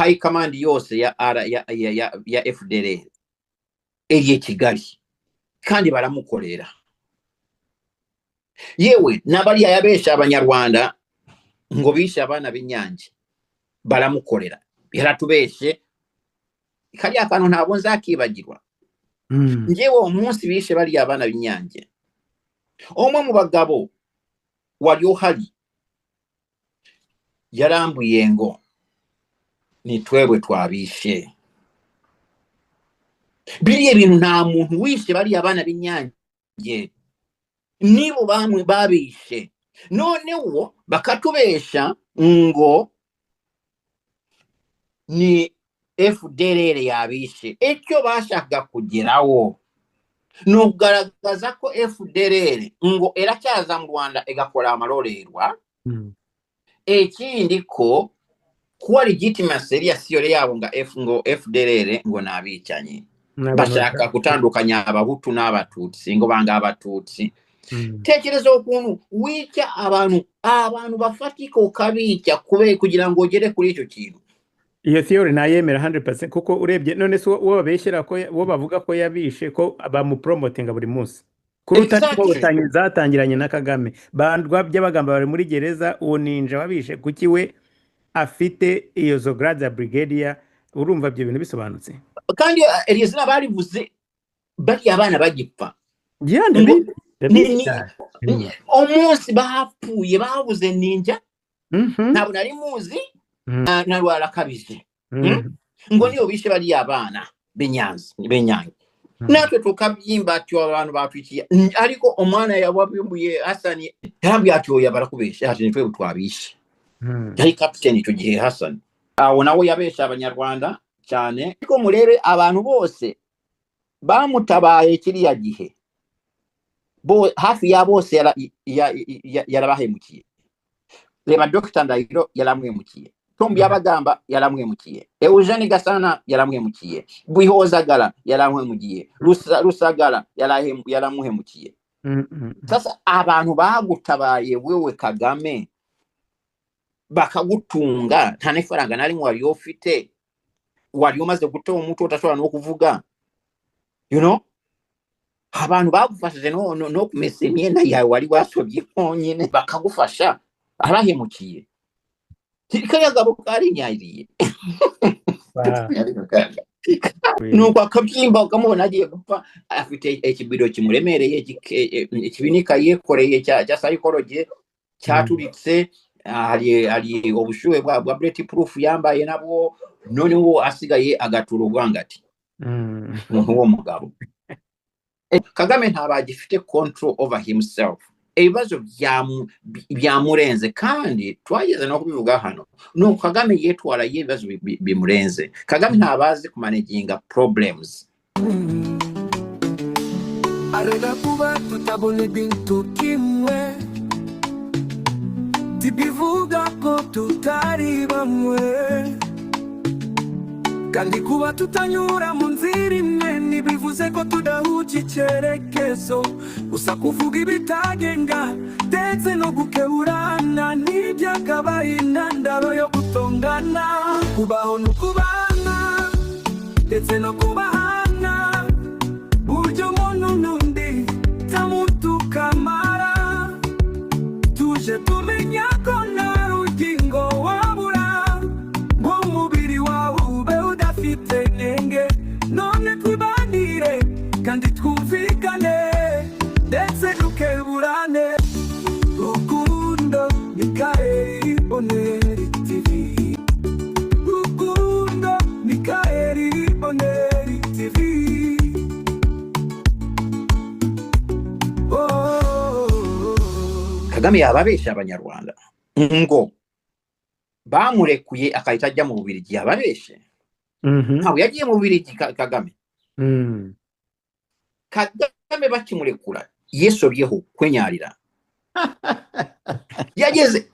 High command yose ya R ya FDLR iri i Kigali kandi baramukorera. Yewe n'abariya yabesha Abanyarwanda ngo bishe abana b'Inyange, baramukorera. Yaratubeshe, kariya kantu ntabwo nzakibagirwa. Njyewe uwo munsi bishe bariya abana b'Inyange, umwe mu bagabo wari uhari yarambuye ngo ni twebwe twabishe. Biriya bintu, nta muntu wishe bariya abana b'Inyange, nibo bamwe babishe. Noneho bakatubesha ngo ni FDLR yabishe. Icyo bashakaga kugeraho ni ukugaragaza ko FDLR ngo iracyaza mu Rwanda igakora amarorerwa. Ikindi, ko kuba legitimacy iriya theory yabo nga F, ngo FDLR ngo ni abicanyi. N'abantu bashaka gutandukanya Abahutu n'Abatutsi, ngo banga Abatutsi. Tekereza ukuntu wica abantu bafatika, ukabica kubera kugira ngo ugere kuri icyo kintu. Iyo theory nayemera 100%, kuko urebye none se uwo babeshyera ko, uwo bavuga ko yabishe, ko bamupromotinga buri munsi kuruta n'inkotanyi zatangiranye na Kagame, bandwa by'abagamba bari muri gereza. Uwo ninja wabishe, kuki we afite iyo zo grade ya brigadier? Urumva ibyo bintu bisobanutse? Kandi iryo zina barivuze bariya abana bagipfa. Yeah, ngo ndabizi, ndabizi ni cyane. Umunsi bapfuye babuze ninja. Ntabwo nari muzi. Na Rwarakabije. Ngo niyo bishe bariya abana b'Inyanza, b'Inyange. Natwe tukabyimba ati abantu batwikiye. Ariko omwana yawabimbuye Hasani yarambwiye ati oya, barakubesha, ati nitwe twabishe. Yari captain icyo gihe, Hasani. Awo nawe yabesha Abanyarwanda cyane. Ariko murebe abantu bose bamutabaye kiriya gihe, bo hafi ya bose yarabahemukiye. Reba Dr Ndahiro yaramwemukiye, Tom Byabagamba yaramwemukiye, Eugene Gasana yaramwemukiye, Bihozagara yaramwemukiye, Rusagara yaramuhemukiye. Sasa abantu bagutabaye wewe Kagame, bakagutunga, nta n'ifaranga na rimwe wari ufite, wari umaze guta umutwe, udashobora no kuvuga, abantu bagufashije no kumesa imyenda yawe wari wasobye honyine, bakagufasha, abahemukiye. Kariya gabo karinyariye. Nuko akabyimba, ukamubona agiye gupfa, afite ikibido kimuremereye, ikibinika yikoreye cya psychology cyaturitse. Hari ubushuhe bwa bullet proof yambaye nabwo, noneho asigaye agatura ubwangati. Umuntu w'umugabo Kagame ntabwo agifite control over himself. Ibibazo byamurenze, kandi twageze no kubivuga hano, nuko Kagame yitwara iyo ibibazo bimurenze. Kagame ntabazi kumanaginga problems. Arega kuba tutabona ibintu kimwe ntibivuga ko tutari bamwe, kandi kuba tutanyura mu nzira imwe ntibivuze ko tudahuje icyerekezo. Gusa kuvuga ibitagenda ndetse no gukeburana ntibyakabaye intandaro yo gutongana. Kubaho ni ukubana ndetse no kubahana, buryo umuntu n'undi tamutukamara. Tuje tumenya ko nta rugingo wabura ngo umubiri wawe ube udafite inenge. None twibanire kandi twumvikane ndetse dukeburane. Rukundo Mikaeli Boneri TV, Rukundo Mikaeli Boneri TV. Oh. Kagame yababesha Abanyarwanda ngo bamurekuye akahita ajya mu Bubiligi, yababeshe. Ntabwo yagiye mu Bubiligi, Kagame. Kagame bakimurekura yisobyeho kwenyarira, yageze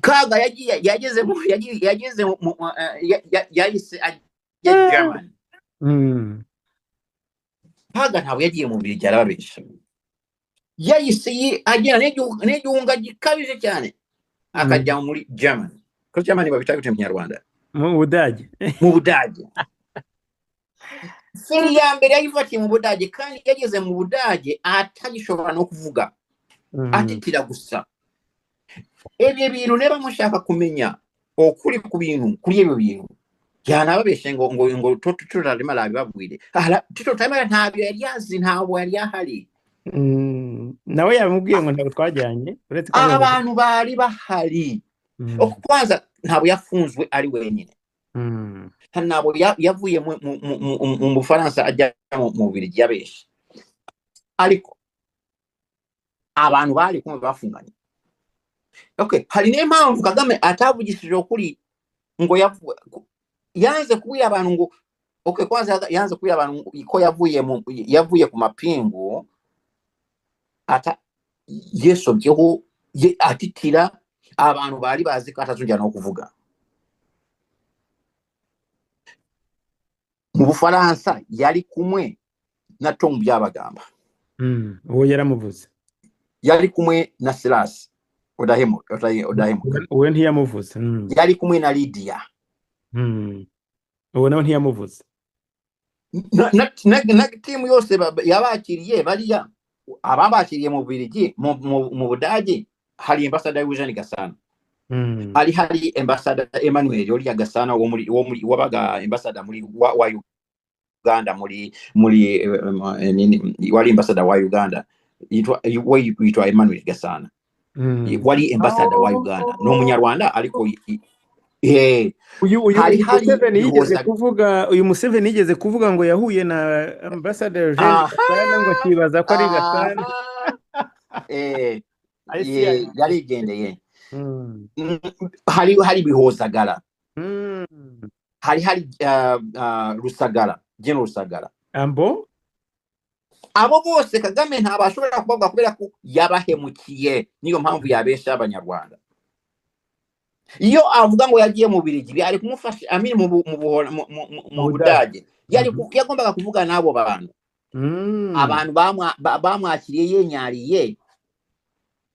kaga yagiye yageze mu yagiye yageze mu yahise ajya Germany. Kaga ntabwo yagiye mu Bubiligi, arababesha. Yahise agenda n'igihunga gikabije cyane, akajya muri Germany. Ko Germany babita gute mu Kinyarwanda? Mu Budage. Mu Budage. Feri ya mbere yayifatiye mu Budage, kandi yageze mu Budage atagishobora no kuvuga, atitira gusa. Ebyo bintu niba mushaka kumenya ukuri ku bintu, kuri ebyo bintu yanababeshe ngo Tito Rutaremara abibabwire. Tito Rutaremara ntabyo yari azi, ntabwo yari ahari. Nawe yamubwiye ngo ntabwo twajyanye, uretse ko abivuga. Abantu bari bahari. Kwanza ntabwo yafunzwe ari wenyine. Ntabwo yavuye mu Bufaransa ajya mu Bubiligi yabeshe, ariko abantu bari kumwe bafunganye. Okay, hari n'impamvu Kagame atavugishije ukuri ngo yanze kubwira abantu ngo, okay, kwanza yanze kubwira abantu ko yavuye ku mapingu, ata yesobyeho atitira, abantu bari bazi ko atazongera no kuvuga. Mu Bufaransa yari kumwe na Tom Byabagamba. Uwo yaramuvuze. Yari kumwe na Silas Udahemuka. Uwo ntiyamuvuze. Yari kumwe na Lydia. Uwo nawe ntiyamuvuze. Na timu yose yabakiriye bariya, ababakiriye mu Bubiligi, mu Budage, hari ambassador Eugene Gasana. Hari ambassador Emmanuel Oliya Gasana wo muri wabaga ambassador muri wa Uganda muri wari ambassador wa Uganda yitwa yitwa Emmanuel Gasana. Wari ambassador wa Uganda no Munyarwanda, ariko uyu Museveni yigeze kuvuga, uyu Museveni yigeze kuvuga ngo yahuye na ambassador Eugene Gasana ngo akibaza ko ari Gasana. Yarigendeye. Hari Bihozagara. Hari Rusagara, General Rusagara. Ambo? Abo bose Kagame ntabashobora kubavuga kubera ko yabahemukiye, niyo mpamvu yabesha Abanyarwanda. Iyo avuga ngo yagiye mu Bubiligi byari kumufasha, amini mu Budage yari yagombaga kuvuga n'abo bantu. Abantu bamwakiriye yenyariye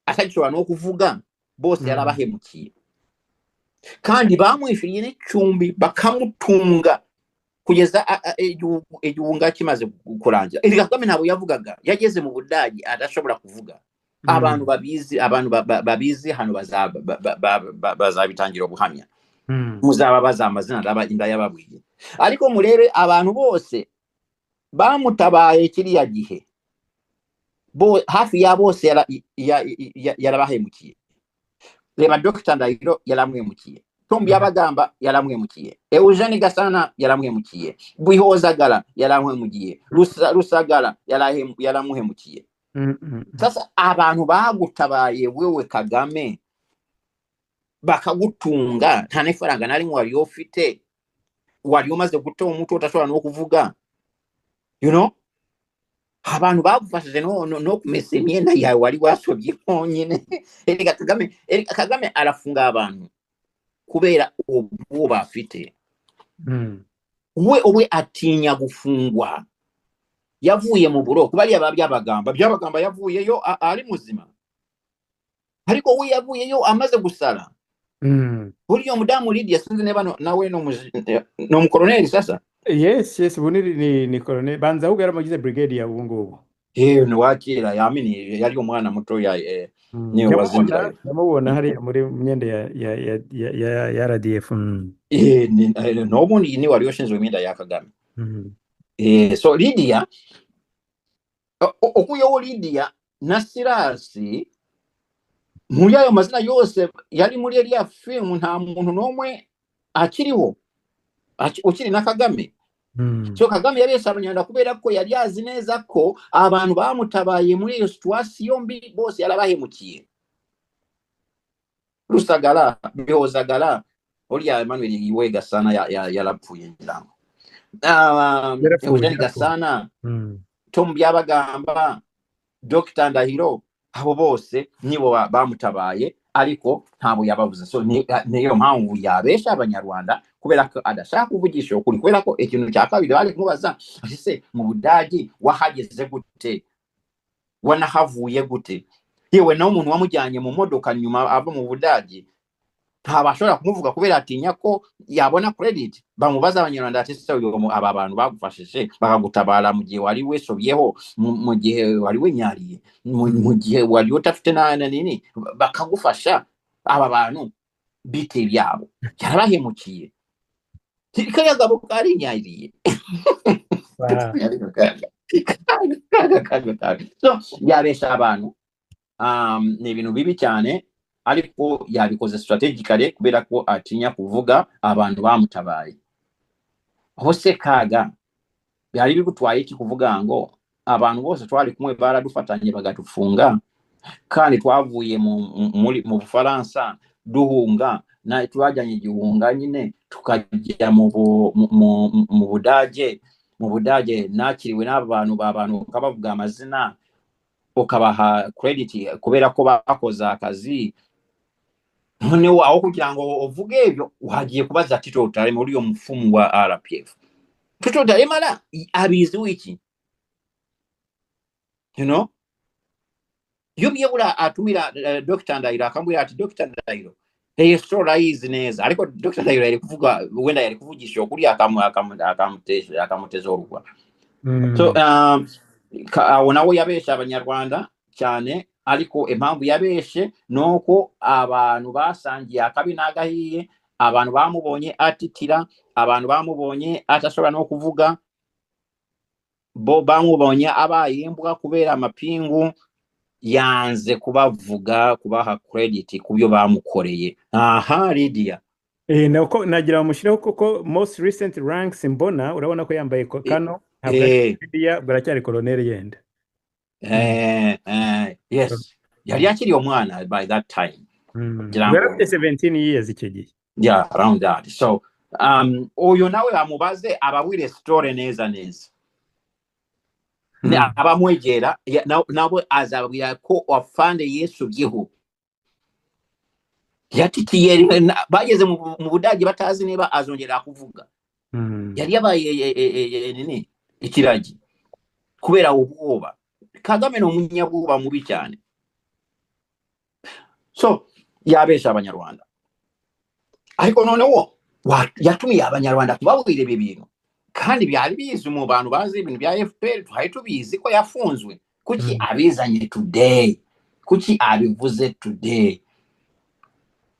atagishobora no kuvuga, bose yarabahemukiye. Kandi bamwishyuriye n'icumbi bakamutunga kugeza igihunga kimaze kurangira. Erega Kagame ntabwo yavugaga, yageze mu Budage adashobora kuvuga. Abantu babizi, abantu babizi hano bazabitangira ubuhamya. Muzaba baza amazina ndayababwiye. Ariko murebe abantu bose bamutabaye kiriya gihe, hafi ya bose yarabahemukiye. Reba Dr. Ndahiro yaramwemukiye, Tom Byabagamba yaramwemukiye, Eugene Gasana yaramwemukiye, Bihozagara yaramwemukiye, Rusagara yaramuhemukiye. Sasa abantu bagutabaye wewe Kagame bakagutunga, nta n'ifaranga na rimwe wari ufite, wari umaze guta umutwe utashobora no kuvuga, you know? Abantu bagufashije no kumesa imyenda yawe wari wasobye honyine. Erega Kagame arafunga abantu kubera ubwoba afite. We atinya gufungwa. Yavuye mu buroko bariya Byabagamba yavuyeyo ari muzima, ariko we yavuyeyo amaze gusara. Buriya mudamu Lydia sinzi niba nawe no mukoroneri sasa. Yes, ubu ni colonel banza ahubwo yaramugize brigadier ubu ngubu. Ni wakira yamini yari umwana muto ya niwe wazingira. Ndamubona hariya muri myenda ya RDF. N'ubundi ni wari ushinzwe imyenda ya Kagame. So Lydia okuyeho Lydia na Sirasi muri ayo mazina yose yari muri iriya film, nta muntu n'umwe akiriho ukiri na Kagame. So Kagame yabesha Abanyarwanda kubera ko yari azi neza ko abantu bamutabaye muri iyo situation mbi bose yarabahemukiye. Rusagara, Bihozagara, uriya Emmanuel Iwe Gasana yarapfuye ngira ngo. Eugene Gasana, Tom Byabagamba, Dr. Ndahiro, abo bose nibo bamutabaye, ariko ntabwo yabavuze. So niyo mpamvu yabesha Abanyarwanda kubera ko adashaka kuvugisha ukuri, kubera ko ikintu cya kabiri bari kumubaza ese mu Budage wahageze gute, wanahavuye gute, yewe nawe umuntu wamujyanye mu modoka nyuma ava mu Budage Ntabashobora kumuvuga kubera atinya ko yabona credit. Bamubaza Abanyarwanda ati: "Se uyu aba bantu bagufashije, bakagutabara mu gihe wari wesobyeho, mu gihe wari wenyariye, mu gihe wari udafite na nini, bakagufasha, aba bantu bite byabo?" Yarabahemukiye. Kariya gabo karinyariye. Kaga. So yabesha abantu, ni ibintu bibi cyane, ariko yabikoze strategically kubera ko atinya kuvuga abantu bamutabaye. Aho se Kaga byari bigutwaye iki kuvuga ngo abantu bose twari kumwe baradufatanye bagatufunga, kandi twavuye mu Bufaransa duhunga, na twajyanye igihunga nyine, tukajya mu Budage? Mu Budage nakiriwe n'aba bantu, ba bantu ukabavuga amazina, ukabaha credit kubera ko bakoze akazi. Noneho aho kugira ngo uvuge ibyo, wagiye kubaza Tito Rutaremara, uriya mufumu wa RPF. Tito Rutaremara abizi wiki? Iyo byibura atumira Dr. Ndahiro, akambwira ati: "Dr. Ndahiro, iyi story urayizi neza." Ariko Dr. Ndahiro yari kuvuga, wenda yari kuvugisha ukuri, akamuteza urugwa. So awo nawe yabeshe Abanyarwanda cyane, ariko impamvu yabeshe ni uko abantu basangiye akabi n'agahiye, abantu bamubonye atitira, abantu bamubonye atashobora no kuvuga, bo bamubonye abaye imbwa kubera amapingu. Yanze kubavuga, kubaha credit ku byo bamukoreye. Aha Lydia. Nako nagira bamushyireho kuko most recent ranks mbona, urabona ko yambaye kano, ntabwo ari Lydia, ubwo aracyari colonel yenda. Yes, yari akiri umwana by that time. Ngira Ubwo yari ngo afite 17 years icyo gihe. Yeah, around that. So uyu nawe bamubaze, ababwire story neza neza. Abamwegera nawe azababwira ko afande yisubyeho, yatitiye rimwe, bageze mu Budage batazi niba azongera kuvuga. Yari yabaye nini, ikiragi kubera ubwoba. Kagame ni umunyabwoba mubi cyane. So yabesha Abanyarwanda, ariko noneho yatumiye Abanyarwanda kubabwira ibi bintu, kandi byari bizwi mu bantu bazi ibintu bya FPR, twari tubizi ko yafunzwe. Kuki abizanye today? Kuki abivuze today,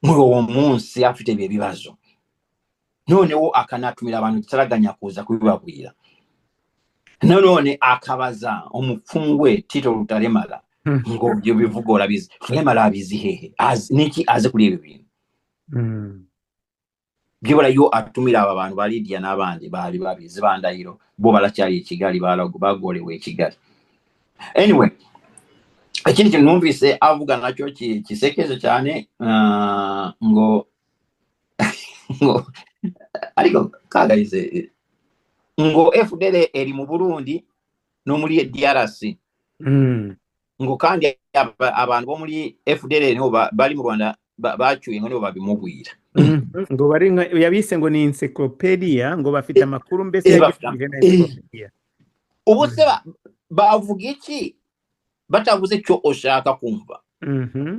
muri uwo munsi afite ibyo bibazo, noneho akanatumira abantu igitaraganya kuza kubibabwira, nanone akabaza umupfumu we Tito Rutaremara ngo: "Ibyo bivuga urabizi?" Rutaremara abizi hehe? Niki azi kuri ibi bintu? Byibura iyo atumira aba bantu ba Lydia n'abandi bari babizi, ba Ndahiro, bo baracyari i Kigali, bagorewe i Kigali. Anyway, ikindi kintu numvise avuga nacyo kisekeje cyane, ngo ariko kagarize ngo FDL eri mu Burundi no muri DRC, ngo kandi abantu bo muri FDL nibo bari mu Rwanda bacyuye, ngo nibo babimubwira. Ngo bari yabise ngo ni encyclopedia, ngo bafite amakuru mbese bafite yagereranyije na encyclopedia. Ubu se bavuga iki batavuze icyo ushaka kumva?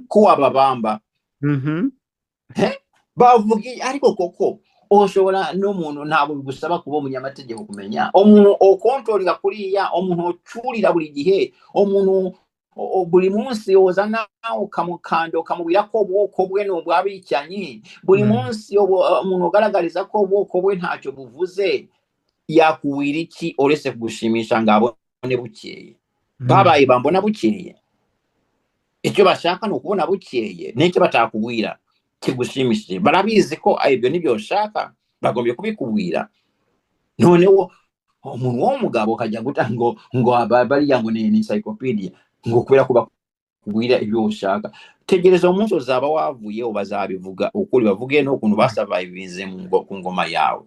Ko wababamba. Bavuga ariko koko ushobora n'umuntu, ntabwo bigusaba kuba umunyamategeko kumenya umuntu okontorera kuriya, umuntu ucurira buri gihe, umuntu buri munsi uzana ukamukanda, ukamubwira ko ubwoko bwe ni ubw'abicanyi buri munsi, umuntu ugaragariza ko ubwoko bwe ntacyo buvuze, yakuwira iki uretse kugushimisha ngo abone bukeye? Babaye bambona bukeye. Icyo bashaka ni ukubona bukeye, n'icyo batakubwira kigushimishije barabizi ko ibyo nibyo ushaka, bagombye kubikubwira. Noneho umuntu w'umugabo ukajya guta ngo bariya ngo ni encyclopedia, ngo kubera ko bakubwira ibyo ushaka. Tegereza umunsi uzaba wavuyeho, bazabivuga ukuri, bavuge n'ukuntu basurvivinze ku ngoma yawe.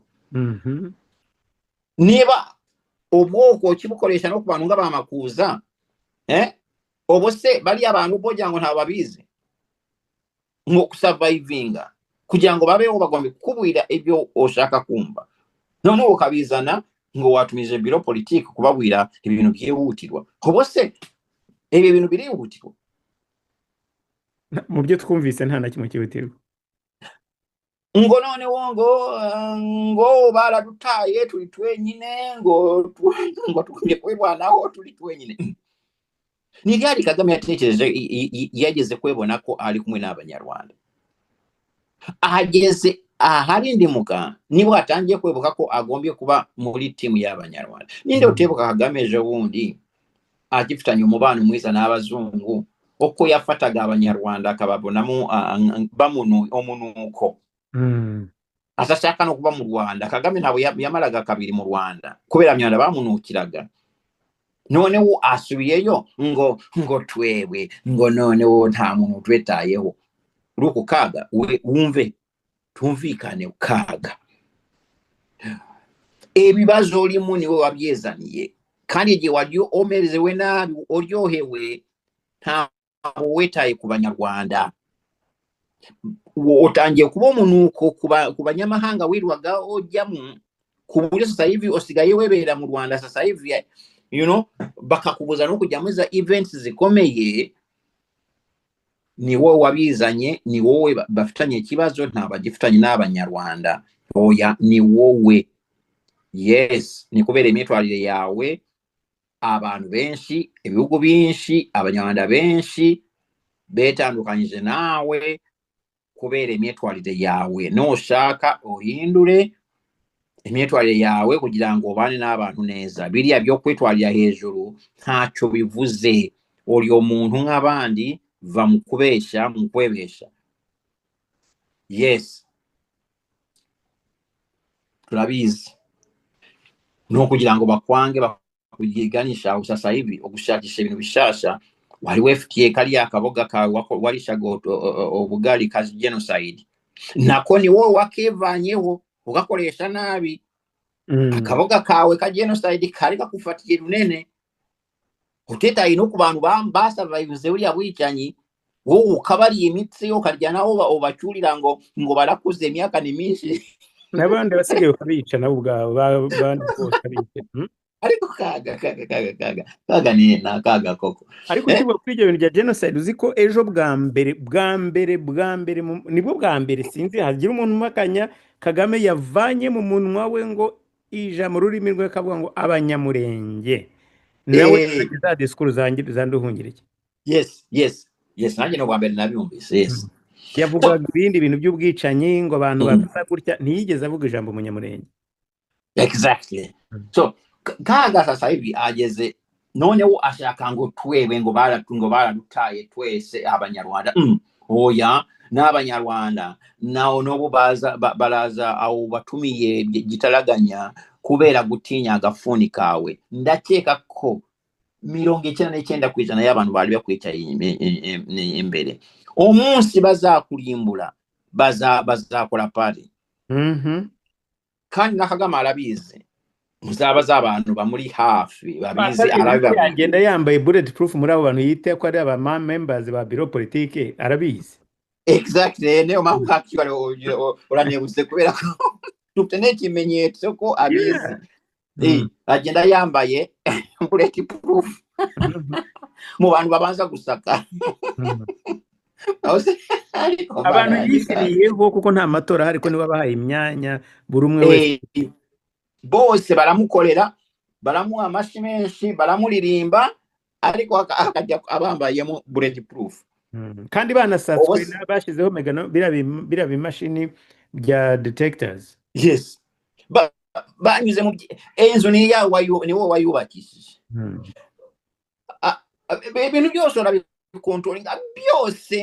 Niba ubwoko ukibukoresha no ku bantu ng'abamakuza, ubu se bariya bantu bogira ngo ntabwo babizi ngo kusurvivinga, kugira ngo babeho, bagomba kukubwira ibyo ushaka kumva, noneho ukabizana ngo watumije bureau politique kubabwira ibintu byihutirwa. Ubu se ibi bintu birihutirwa? Mu byo twumvise nta na kimwe cyihutirwa. Ngo noneho ngo baradutaye turi twenyine, ngo tugumye kwirwanaho turi twenyine. Ni ryari Kagame yatekereje yageze kwebona ko ari kumwe n'Abanyarwanda? Ahageze ahari ndimuka nibwo atangiye kwibuka ko agombye kuba muri timu y'Abanyarwanda. Ninde utibuka Kagame ejo bundi agifitanye umubano mwiza n'abazungu, uko yafataga Abanyarwanda akababonamo bamunu omunuko, atashaka no kuba mu Rwanda? Kagame ntabwo yamaraga kabiri mu Rwanda kubera Abanyarwanda bamunukiraga. Noneho asubiyeyo ngo twebwe, ngo noneho nta muntu utwitayeho. Uri kaga we, wumve tumvikane, kaga ebibazo olimu niwe wabyezaniye, kandi igihe wari omerezewe nabi, uryohewe, ntabwo witaye ku Banyarwanda. Utangiye kuba umunuko ku banyamahanga wirwaga ujyamo, ku buryo sasa hivi usigaye webera mu Rwanda sasa hivi, bakakubuza no kujya muri za events zikomeye. Ni wowe wabizanye, ni wowe bafitanye ikibazo, nta bagifitanye n'Abanyarwanda. Oya, ni wowe. Yes, ni kubera imyitwarire yawe abantu benshi, ibihugu byinshi, Abanyarwanda benshi betandukanyije nawe kubera imyitwarire yawe. Nushaka uhindure imyitwarire yawe kugira ngo ubane n'abantu neza. Biriya byo kwitwarira hejuru ntacyo bivuze. Uri umuntu nk'abandi, va mu kubesha, mu kwebesha. Yes, turabizi, no kugira ngo bakwange bakuyiganisha aho sasa hivi ugushakisha ibintu bishasha. Wari wefitiye kariya kaboga kawe warishaga ubugari ka genocide, nako ni wowe wakivanyeho ugakoresha nabi. Akaboga kawe ka genocide kari kakufatiye runene, utitaye no ku bantu basurvivinze buriya bwicanyi. Wowe ukabariye imitsi, ukarya nabo ubacyurira ngo barakuze, imyaka ni myinshi. N'abandi basigaye bakabica nabo ubwabo, bandi bose abica. Ariko kaga, kaga, kaga, kaga, kaga ni na kaga koko. Ariko Eh? Ukivuga kuri ibyo bintu bya genocide, uzi ko ejo bwa mbere, bwa mbere, bwa mbere, nibwo bwa mbere, sinzi hagira umuntu umakanya, Kagame yavanye mu munwa we ngo ija mu rurimi rwe akavuga ngo Abanyamurenge, nawe za disikuru zanjye zanduhungirike. Yes, nanjye ni ubwa mbere nabyumvise, yes. Yavugaga ibindi bintu by'ubwicanyi, ngo abantu bapfa gutya, ntiyigeze avuga ijambo Umunyamurenge. Exactly. So kaga sasa hivi ageze noneho ashaka ngo twebwe ngo baradutaye twese Abanyarwanda. Oya, n'Abanyarwanda nawo n'obu baza baraza awo batumiye gitaraganya kubera gutinya agafuni kawe. Ndakeka ko 99% y'abantu bari bakwicaye imbere, umunsi bazakurimbura bazakora pari. Kandi na Kagame arabizi, muzabaza abantu bamuri hafi babizi, arabibabwira. Yagenda yambaye bullet proof muri abo bantu yita ko ari aba members ba bureau politique, arabizi. Exactly, niyo mpamvu actually uranibutse kubera ko dufite n'ikimenyetso ko abizi. Agenda yambaye bullet proof mu bantu babanza gusaka. Aho ariko abantu bana yishyiriyeho kuko nta matora ahari, ko nibo babahaye imyanya buri umwe wese. Bose baramukorera, baramuha amashyi menshi, baramuririmba, ariko akajya abambayemo bullet proof. Kandi banasatswe bashyizeho megano biriya bimashini bya detectors. Yes, banyuze mu inzu ni yawe, ni wowe wayubakishije. Ibintu byose urabikontrolinga byose,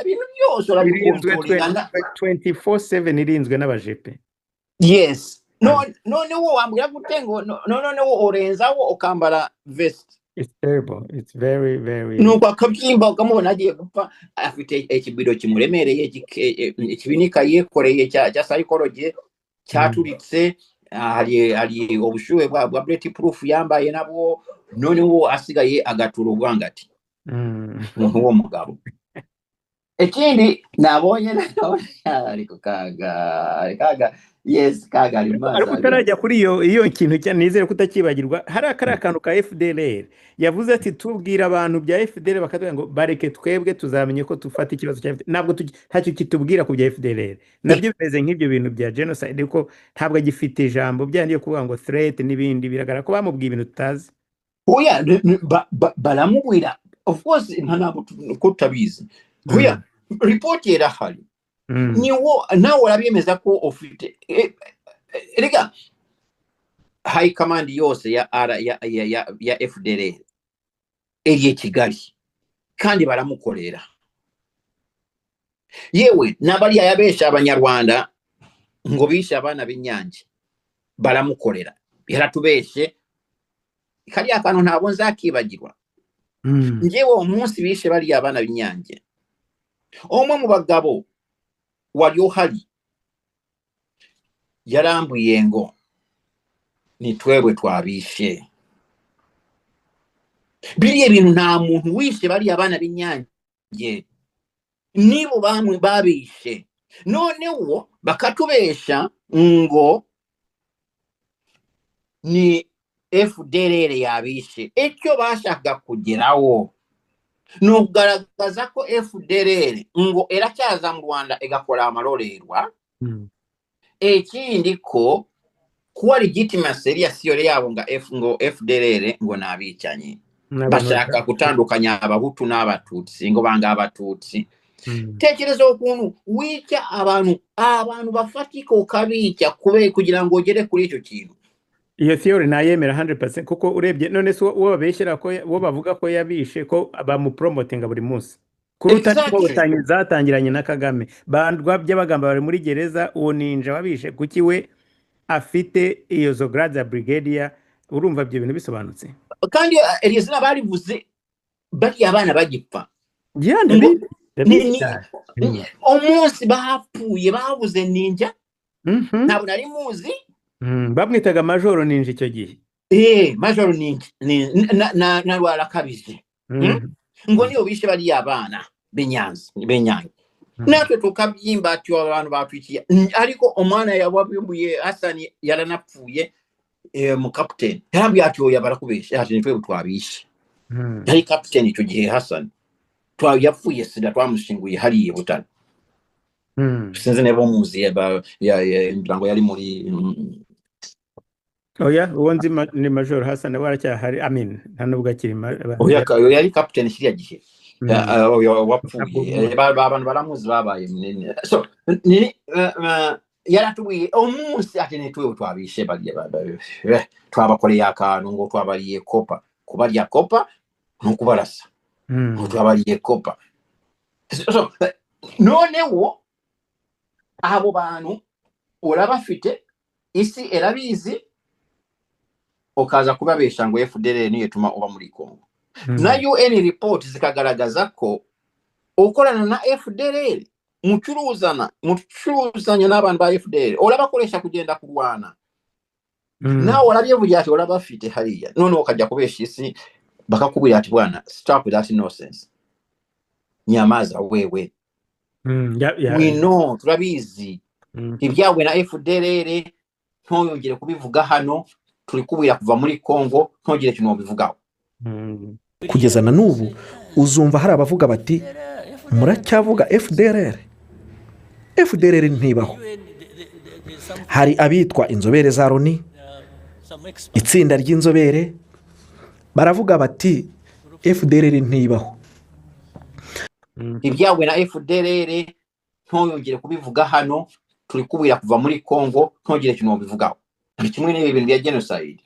ibintu byose irinzwe urabikontrolinga 24/7, irinzwe n'abajepe. Yes. No, noneho wambwira gute ngo noneho urenzaho ukambara vest? It's terrible, it's very very Nuko akabyimba ukamubona agiye gupfa, afite ikibido kimuremereye, ikibinika yikoreye cya psychology cyaturitse. Hari ubushyuhe bwa bullet proof yambaye nabwo, noneho asigaye agatura ubwangati. Umuntu w'umugabo. Ikindi nabonye, ariko kaga, kaga Yes, Kaga ari mu mazi Ariko abira. Utarajya kuri iyo kintu nizere ko utakibagirwa, hari akariya kantu ka FDLR yavuze ati: "Tubwira abantu bya FDLR bakatubwira ngo bareke, twebwe tuzamenye ko dufata ikibazo cya FDLR." Ntabwo ntacyo kitubwira ku bya FDLR, nabyo bimeze nk'ibyo bintu bya genocide, ariko ntabwo agifite ijambo byandi yo kuvuga ngo threat n'ibindi. Biragaragara ko bamubwiye ibintu tutazi. Oya, baramubwira, of course, ntabwo ko tutabizi. Oya, ripoti irahari. Niwo nawe urabyemeza ko ufite rega high command yose ya R ya FDLR eri i Kigali kandi baramukorera. Yewe n'abariya yabesha Abanyarwanda ngo bishe abana b'Inyange, baramukorera. Yaratubeshe kariya kantu, ntabwo nzakibagirwa. Njyewe umunsi bishe bariya abana b'Inyange, umwe mu bagabo wari uhari yarambwiye ngo ni twebwe twabishe biriya bintu, nta muntu wishe bariya abana b'Inyange, nibo bamwe babishe. Noneho bakatubesha ngo ni FDLR yabishe. Icyo bashakaga kugeraho ni ukugaragaza ko FDLR ngo iracyaza mu Rwanda igakora amarorerwa. Ekindi ko kuba legitimacy iriya theory yabo nga F, ngo FDLR ngo ni abicanyi. N'abantu bashaka gutandukanya Abahutu n'Abatutsi, ngo banga Abatutsi. Tekereza ukuntu wica abantu bafatika, ukabica kube kugira ngo ugere kuri icyo kintu. Iyo theory nayemera 100%, kuko urebye none se uwo babeshyera ko uwo bavuga ko yabishe, ko bamupromotinga buri munsi kuruta n'inkotanyi zatangiranye na Kagame, bandwa by'abagamba bari muri gereza, uwo ninja wabishe kuki we afite iyo zo grade ya brigadier? Urumva ibyo bintu bisobanutse. Kandi iryo zina barivuze bariya abana bagipfa. Yeah, ngo ndabizi, ndabizi cyane. Umunsi bapfuye babuze ninja. Ntabwo nari muzi. Bamwitaga Majoro Ninja icyo gihe. Majoro Ninja na Rwarakabije. Ngo niyo bishe bariya abana b'Inyanza, b'Inyange. Natwe tukabyimba ati abantu batwikiye. Ariko omwana yawabimbuye Hasani yaranapfuye, mu captain yarambwiye ati: "Oya, barakubesha," ati: "Nitwe twabishe." Yari captain icyo gihe Hasani. Yapfuye sida, twamushinguye hariya i Butare. Sinzi niba umuzi, ngira ngo yari muri Oya, uwo nzi ni Majoro Hassan, we aracyahari, I mean, nta nubwo akiri Oya, yari captain kiriya gihe. Oya, wapfuye. Ntabwo Abantu baramuzi babaye munini. So yaratubwiye umunsi ati: "Nitwe twabishe bariya, twabakoreye akantu," ngo twabariye kopa. Kubarya kopa ni ukubarasa. Ngo twabariye kopa. So noneho abo bantu urabafite, isi irabizi, ukaza kubabesha ngo FDLR niyo ituma uba muri Congo. Na UN report zikagaragaza ko ukorana na FDLR, mucuruzanya n'abantu ba FDLR, urabakoresha kugenda kurwana. Nawe urabyivugira ati urabafite hariya, noneho ukajya kubesha isi, bakakubwira ati: "Bwana, stop that nonsense, nyamaza wewe." We know, turabizi. Ibyawe na FDLR ntuyongere kubivuga hano, turi kubwira kuva muri Congo, ntugire ikintu wabivugaho. Kugeza na n'ubu uzumva hari abavuga bati: "Muracyavuga FDLR, FDLR ntibaho." Hari abitwa inzobere za Loni, itsinda ry'inzobere, baravuga bati: "FDLR ntibaho." Ibyawe na FDLR ntuyongere kubivuga hano, turi kubwira kuva muri Congo, ntugire ikintu wabivugaho. Ni kimwe n'ibi bintu bya genocide.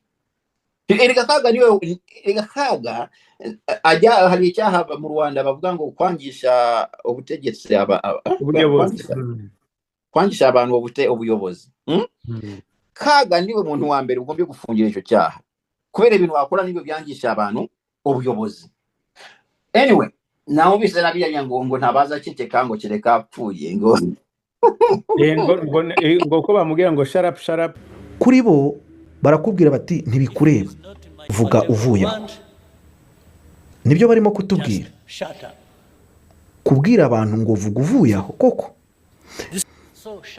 Erega Kaga niwe, erega Kaga ajya, hari icyaha mu Rwanda bavuga ngo kwangisha ubutegetsi ubuyobozi. Kwangisha, kwangisha abantu ubuyobozi. Kaga niwe muntu wa mbere ugombye gufungira icyo cyaha, kubera ibintu wakora nibyo byangisha abantu ubuyobozi. Anyway, nawe ubise nabiriya ngo ntabaza aceceka, ngo kereka apfuye ngo Ngo ko bamubwira ngo shut up, shut up. Kuri bo barakubwira bati: "Ntibikureba, vuga uvuye aho." Nibyo barimo kutubwira, kubwira abantu ngo vuga uvuye aho koko.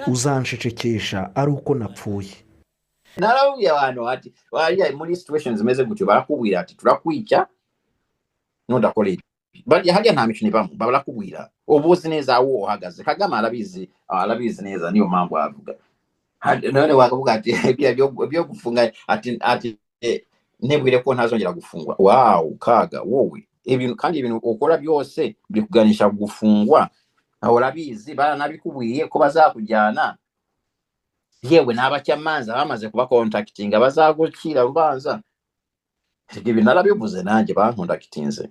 Uzanshecekesha ari uko napfuye. Narababwiye abantu ati bariya muri situations zimeze gutyo, barakubwira ati turakwica nudakora ibi. Bariya hariya nta mikino ibamo, barakubwira, uba uzi neza aho uhagaze. Kagame arabizi, arabizi neza, niyo mpamvu avuga. None wakavuga ati biriya byo gufunga, ati ntibwire ko ntazongera gufungwa. Wow, kaga wowe, ibintu kandi ibintu ukora byose bikuganisha gufungwa, aho urabizi, baranabikubwiye ko bazakujyana. Yewe n'abacamanza bamaze kubacontactinga, bazagucira urubanza. Ibyo bintu narabivuze nanjye, bancontactinze.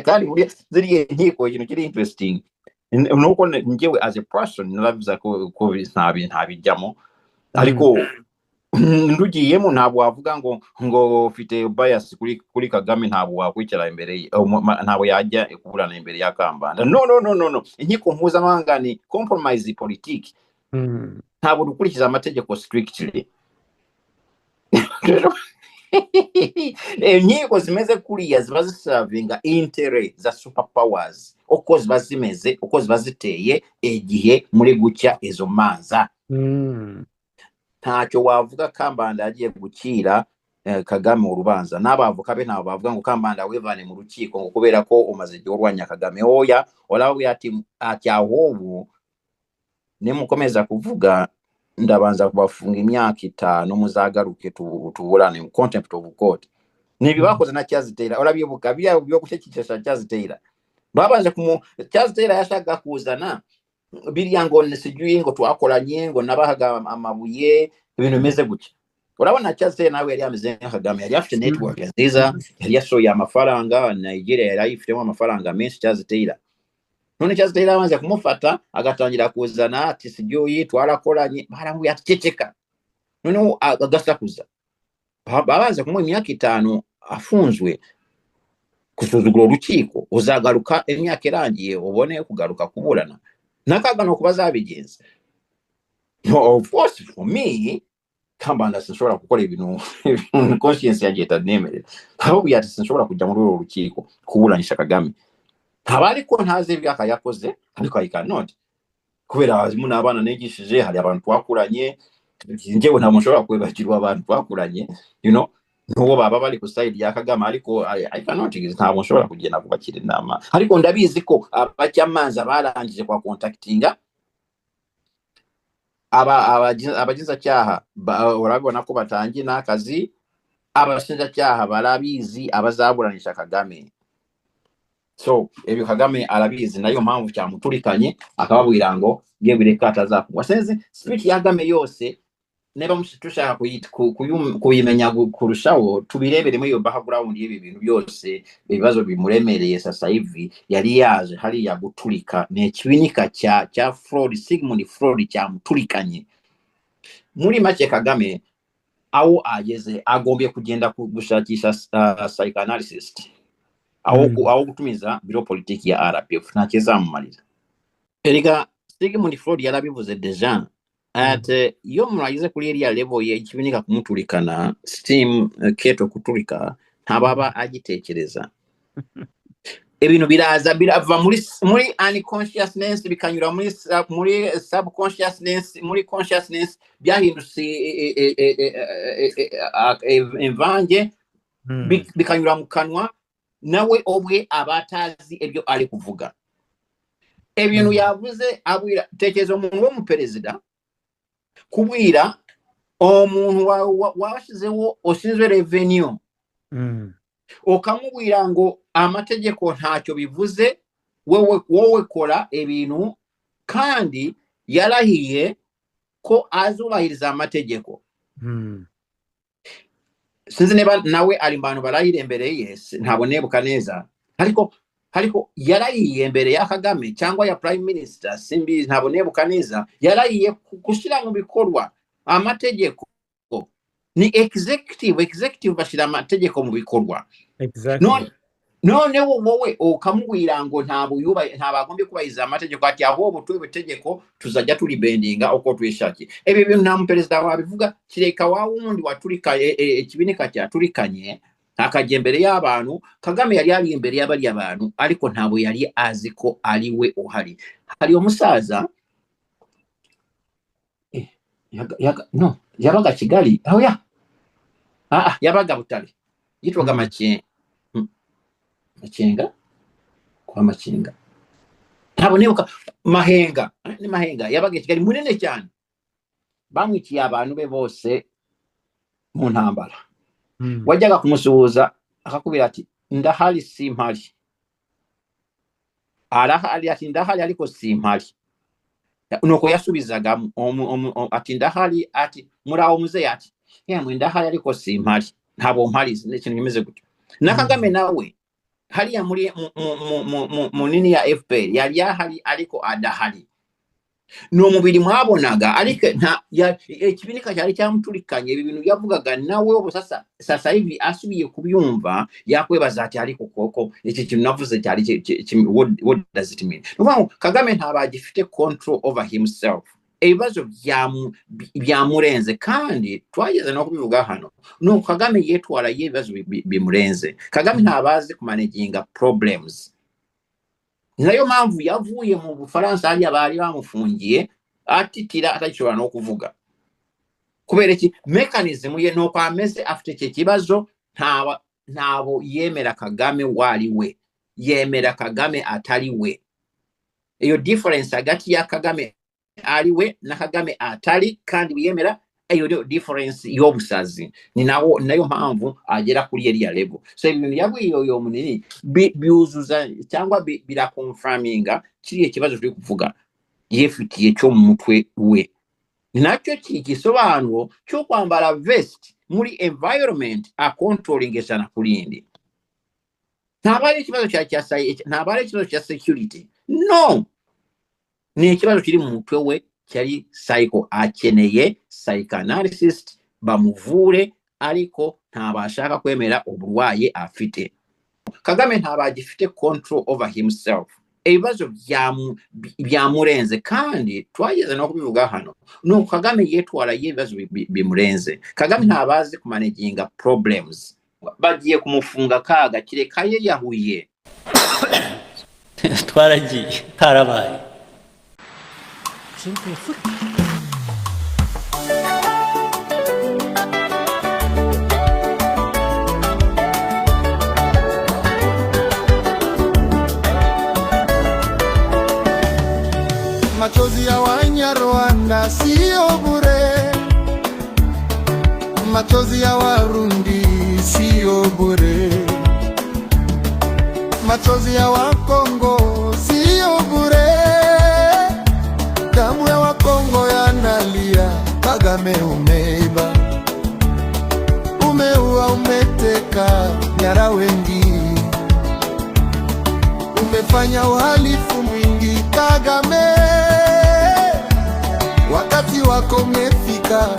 Kandi muri ziriya nkiko, ikintu kiri interesting nuko njyewe as a person narabivuze ko ntabijyamo, ariko ndugiyemo ntabwo wavuga ngo ufite bias kuri Kagame. Ntabwo wakwicara imbere ye, ntabwo yajya kuburana imbere ya Kambanda. No, no, no, no, no, inkiko mpuzamahanga ni compromise politiki. Ntabwo dukurikiza amategeko strictly. Rero inkiko zimeze kuriya ziba ziservinga intérêts za super powers, uko ziba zimeze, uko ziba ziteye igihe muri gucya izo manza. Ntacyo wavuga Kambanda yagiye gukira Kagame urubanza, n'abavoka be ntabwo bavuga ngo Kambanda wivane mu rukiko ngo kubera ko umaze igihe urwanya Kagame. Oya, urababwira ati ahubwo nimukomeza kuvuga ndabanza kubafunga imyaka 5, muzagaruke tuburane contempt of court. Nibi bakoze na Charles Taylor, urabibuka biriya byo gucecekesha Charles Taylor? Babanje kumu Charles Taylor yashakaga kuzana biriya ngo sijui ngo twakoranye, ngo nabahaga amabuye, ibintu bimeze gutya. Urabona Charles Taylor nawe yari ameze nka Kagame, yari afite network nziza, yari yashoye amafaranga Nigeria, yari ayifitemo amafaranga menshi Charles Taylor. None Charles Taylor abanze kumufata, agatangira kuzana ati sijui twarakoranye, baramubwira ati ceceka. Noneho agasakuza. Babanze kumuha imyaka 5 afunzwe gusuzugura urukiko, uzagaruka imyaka irangiye ubone kugaruka kuburana. N'Akaga ni uko bazabigenza. No, of course, for me, Kambanda, sinshobora gukora ibintu conscience yanjye itanemerera. Ahubwo ati sinshobora kujya muri uru rukiko kuburanisha Kagame. Ntaba ariko ntazi ibyo yakoze, ariko I cannot, kubera harimo n'abana nigishije, hari abantu twakuranye. Njyewe ntabwo nshobora kwibagirwa abantu twakuranye, n'uwo baba bari ku side ya Kagame, ariko I cannot, ntabwo nshobora kugenda kubakira inama. Ariko ndabizi ko abacamanza barangije kwa contactinga abagenzacyaha, urabibona ko batangiye n'akazi. Abashinjacyaha barabizi abazaburanisha Kagame. So ebyo Kagame arabizi, nayo mpamvu cyamuturikanye akababwira ngo yewe reka atazafungwa. Sinzi speech ya Kagame yose, niba tushaka kuyimenya kurushaho, tubirebere muri iyo background y'ibi bintu byose, ibibazo bimuremereye sasa hivi. Yari yaje hariya guturika, ni ikibinika cya Freud, Sigmund Freud, cyamuturikanye. Muri make, Kagame aho ageze agombye kugenda gushakisha psychanalyst aho aho gutumiza biro politiki ya RPF, nta kizamumarira. Erega Sigmund Freud yarabivuze déjà ati iyo umuntu ageze kuri iriya level ye, ikibinika kumuturikana, steam kettle kuturika, ntababa agitekereza. Ibintu biraza birava muri unconsciousness, bikanyura muri subconsciousness, muri consciousness, byahindutse imvange, bikanyura mu kanwa, nawe ubwe aba atazi ibyo ari kuvuga, ibintu yavuze abwira. Tekereza umuntu w'umuperezida kubwira umuntu washyizeho ushinzwe revenue, ukamubwira ngo amategeko ntacyo bivuze, wowe kora ibintu, kandi yarahiye ko azubahiriza amategeko. Sinzi niba nawe ari mu bantu barahira imbere ye, ntabwo nebuka neza, ariko yarahiye imbere ya Kagame cyangwa ya prime minister, simbizi, ntabwo nebuka neza. Yarahiye gushyira mu bikorwa amategeko. Ni executive bashyira amategeko mu bikorwa. None noneho wowe ukamubwira ngo ntabwo yuba, ntabwo agombye kubahiriza amategeko, ati ahubwo tuwe itegeko tuzajya turibendinga uko twishakiye. Ibi bintu nta muperezida wabivuga, kireka wa wundi waturika ikibinika cyaturikanye. Akajya imbere y'abantu. Kagame yari ari imbere y'abariya bantu, ariko ntabwo yari azi ko ari we uhari. Hari umusaza no yabaga Kigali aho ya yabaga Butare, yitwaga Makenga, kwa Makenga, ntabwo nibuka, Mahenga, ni Mahenga, yabaga i Kigali, munini cyane. Bamwikiye abantu be bose mu ntambara. Wajyaga kumusuhuza akakubwira ati: "Ndahari, simpari." Arahari, ati: "Ndahari ariko simpari." Nuko yasubizaga ati: "Ndahari." Ati: "Muraho muzehe?" Ati: "Yemwe, ndahari ariko simpari, ntabwo mpari." Ni ikintu kimeze gutyo na Kagame nawe hariya muri mu nini ya FPR yari ahari ariko adahari. Ni umubiri mwabonaga, ariko nta ikibinika cyari cyamuturikanye. Ibi bintu yavugaga nawe ubu sasa hivi asubiye kubyumva yakwebaza ati: "Ariko koko iki kintu navuze cyari what does it mean?" Ni ukuvuga ngo Kagame ntabwo agifite control over himself. Ibibazo byamurenze, kandi twageze no kubivuga hano, ni uko Kagame yitwara iyo ibibazo bimurenze. Kagame ntabazi kumanaginga problems. Ni nayo mpamvu yavuye mu Bufaransa hariya bari bamufungiye atitira, atagishobora no kuvuga. Kubera iki? Mechanism ye ni uko ameze, afite icyo kibazo. Ntabo yemera Kagame wari we, yemera Kagame atari we. Iyo difference hagati ya Kagame ari we na Kagame atari kandi wiyemera, iyo niyo difference y'obusazi. Ni nawo nayo mpamvu agera kuri iriya level. So ibintu yabwiye uyo munini byuzuza cyangwa biraconfirminga kiriya kibazo turi kuvuga yifitiye cyo mu mutwe we. Ni nacyo gisobanuro cyo kwambara vest muri environment acontrolling 100%. Ntabwo ari ikibazo ntabwo ari ikibazo cya security, no, ni ikibazo kiri mu mutwe we cyari psycho. Akeneye psychanalyst bamuvure, ariko ntabashaka kwemera uburwayi afite. Kagame ntabwo agifite control over himself. Ibibazo byamurenze, kandi twageze no kubivuga hano, ni uko Kagame yitwara iyo ibibazo bimurenze. Kagame ntabazi kumanaginga problems. Bagiye kumufunga kaga kireka ye yahuye. Twaragiye, karabaye. Simply foot. Machozi ya Wanyarwanda sio bure, machozi ya Warundi sio bure, machozi ya Wakongo sio bure. Damu ya Wakongo yanalia. Kagame umeiba, umeua, umeteka nyara wengi, umefanya uhalifu mwingi Kagame. Wakati wako umefika,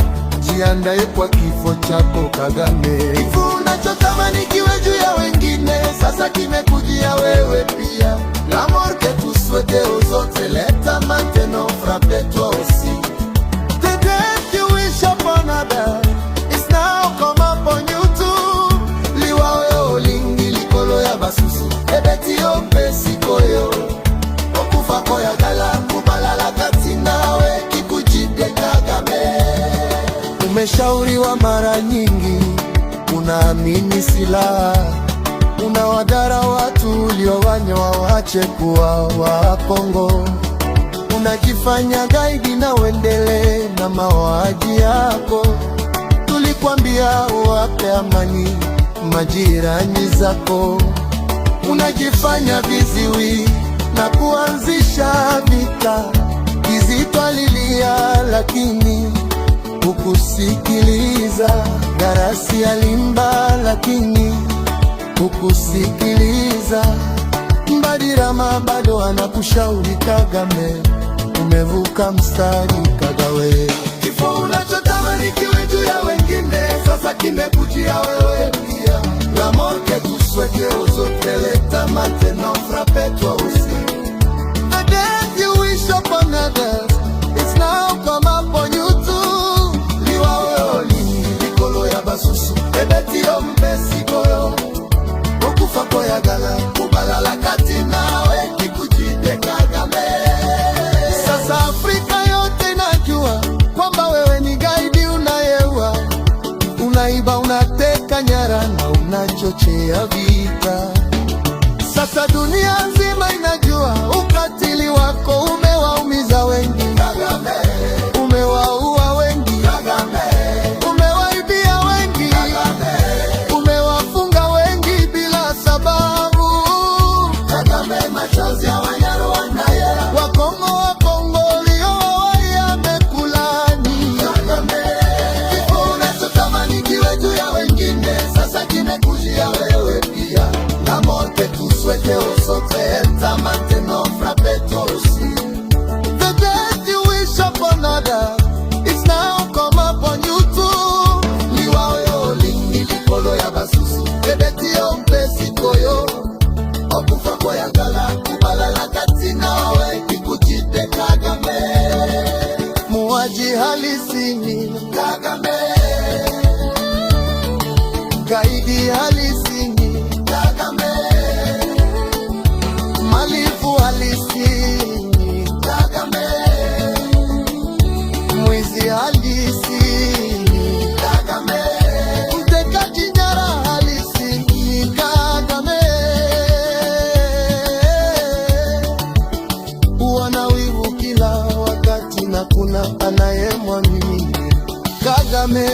jiandae kwa kifo chako Kagame. Kifo unachotamani kiwe juu ya wengine, sasa kimekujia wewe pia. La mort que tu souhaitais aux autres, l'est maintenant frappe toi aussi. The death you wish upon others is now come upon you too. Liwa oyo olingi likolo ya basusu, ebeti yo mpe sikoyo. Okufa koyagala kubalala kati nawe kikujide Kagame. Umeshauriwa mara nyingi, unaamini silaha, unawadara watu uliowanywa waache kuwa wa Kongo. Unajifanya gaidi na uendelee na mauaji yako. Tulikwambia uwape amani majirani zako. Unajifanya viziwi na kuanzisha vita. Kizito alilia lakini hukusikiliza. Darasi alimba lakini hukusikiliza. Mbadirama bado anakushauri Kagame, umevuka mstari Kagawe. Kifo unachotamani kiwe juu ya wengine, sasa kimekujia wewe pia. La mort que tu souhaitais aux autres, elle est maintenant frappe toi aussi. The death you wish upon others, it's now come upon you too. Liwa oyo olingi likolo ya basusu, ebeti yo mpe sikoyo. unachochea vita. Sasa dunia nzima inajua ukatili wako umewaumiza wengi, umewaua wengi, umewaibia wengi, umewafunga wengi bila sababu. Machozi ya Wanyarwanda, Wakongo, Wakongo wamekulani. Kifo unachotamani kiwe juu ya wengine, sasa kimekujia wewe pia. La mort que tu souhaitais aux autres, elle t'a maintenant frappé toi aussi. The death you wish upon others, it's now come upon you too. Liwa oyo olingi likolo ya basusu, ebeti yo mpe sikoyo. Okufa koyagala kubalala kati nawe kikujide Kagame. Muuaji halisi ni Kagame. Gaidi halisi ni Kagame. Mhalifu halisi ni Kagame. Mwizi halisi ni Kagame. Mtekaji nyara halisi ni Kagame. Wana wivu kila wakati na kuna anayemwamini Kagame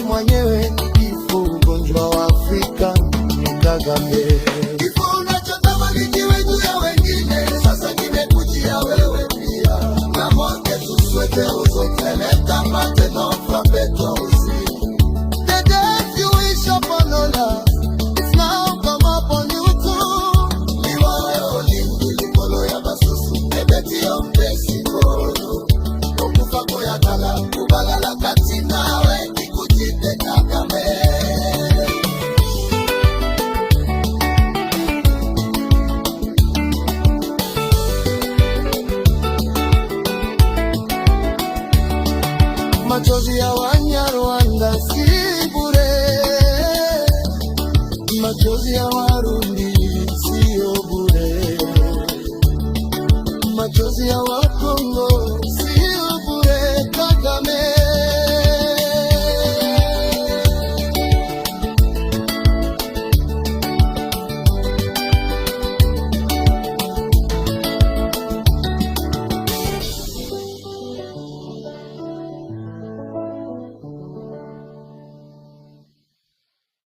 mwenyewe ni kifo, ugonjwa wa Afrika ni Kagame. Kifo unachotamani kiwe juu ya wengine, sasa kimekujia wewe pia. La mort que tu souhaitais aux autres, elle t'a maintenant frappé toi aussi. The death you wish upon others, it's now come upon you too. Liwa oyo olingi likolo ya basusu, ebeti yo mpe sikoyo. Okufa koyagala kubalala kati nawe kikujide Kagame. Machozi ya Wanyarwanda si bure, machozi ya Warundi